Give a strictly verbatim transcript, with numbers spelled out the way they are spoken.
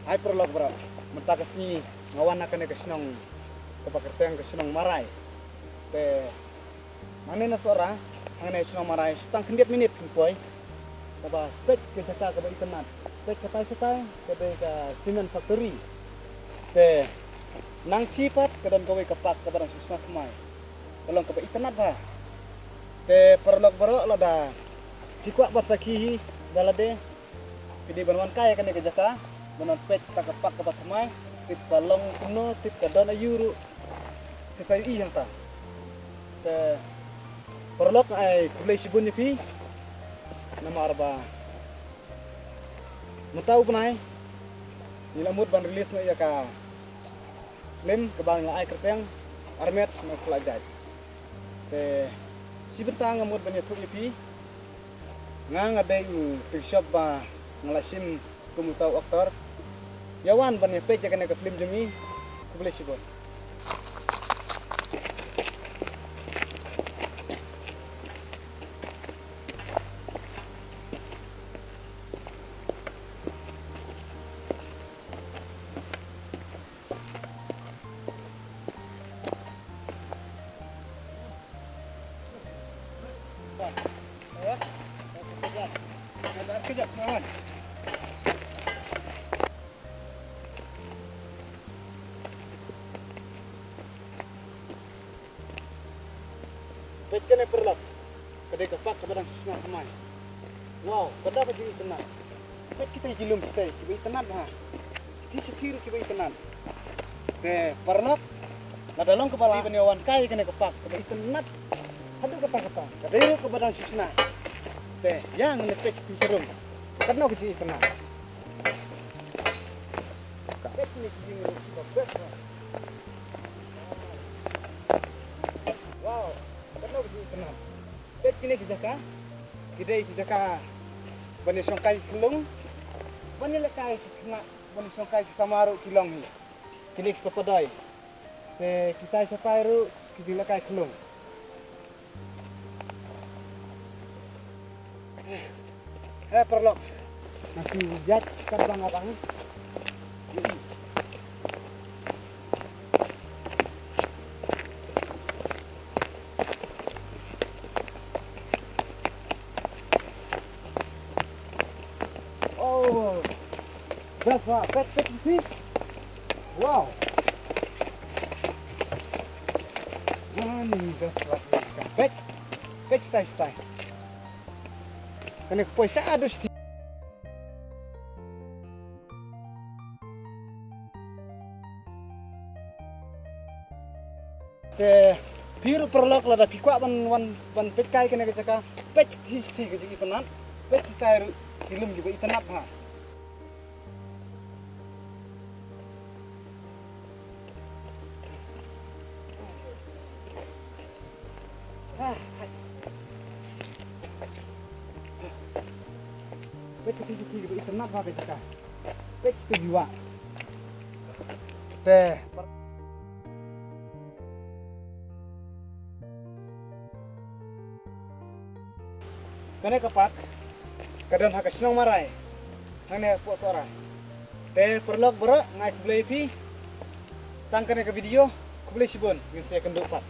Hai paralok baroh, mynta ka sngi nga wan na kane ka shnong kaba kyrteng ka shnong Marai. Te nangne na Sohra hangne shnong Marai, shi tang khyndiat minit phin poi. Kaba peit ka jaka kaba itynnad, peit katai katai ka dei ka cement factory. Te nang shi pat ka don kawei ka park kaba dang shu shna thymmai, ka long kaba itynnad bha. Te paralok baroh, lada phi kwah ban sakhi hi da lade, phi dei ban wan kai kane ka jaka, ban wan peit kata ka park kaba thymmai, tip ka long kumno, tip ka don aïu ruh, phin sa ïohi hangta. Te paralok, ai khublei shibun ïa phi. Namar ba mynta u bnai ngi la mut ban release noh ïa ka film kaba nga ai kyrteng Armet na u Khlajait. Te shi bynta nga mut ban ïathuh ïa phi, nga nga dei u pynshop ba nga la shim kum uta u actor. Ïa wan ban ïa peit ïa kane ka film jong ngi. Khublei shibun. Peit kane paralok, ka dei ka park kaba dang shu shna thymmai. Wow, kata ka jingitynnad. Peit kita ki lum kita kiba itynnad bha. Kita shi thir kiba itynnad. Te paralok, lada long kaba lah ban ïa wan kai kane ka park kaba itynnad haduh katta katta, ka dei ruh kaba dang shu shna. Te ïa ngin peit shi thir sharum, katno ka jingitynnad. Peit kine ki jingrwai kiba best bha. Wow, katno ka jingitynnad. Peit kine ki jaka, ki dei ki jaka ban ïa shongkai ki khyllung, ban ïa lehkai ki khynnah, ban ïa shongkai ki samar ruh ki long hi. Kine ki sapadai. Te kitai shatai ruh ki jinglehkai khyllung. He paralok, nga shu ïaid katba nga dang. Oh, best bha, peit, peit, peit. Wow. Ani best bha, peit, peit, peit, peit. Kane ka poi shaduh shatei. Te phi ruh paralok, lada phi kwah ban wan ban peit kai kane ka jaka, peit shatei shatei ka jingitynnad, peit kitai ruh ki lum kiba itynnad bha. Peit kita shatei kiba itynnad bha ka jaka. Peit kita view ah. Te kane ka park ka don ha ka shnong Marai, hangne hapoh Sohra. Te paralok baroh, nga ai khublei ïa phi tang kane ka video. Khublei shibun, ngin sa ïakynduh pat.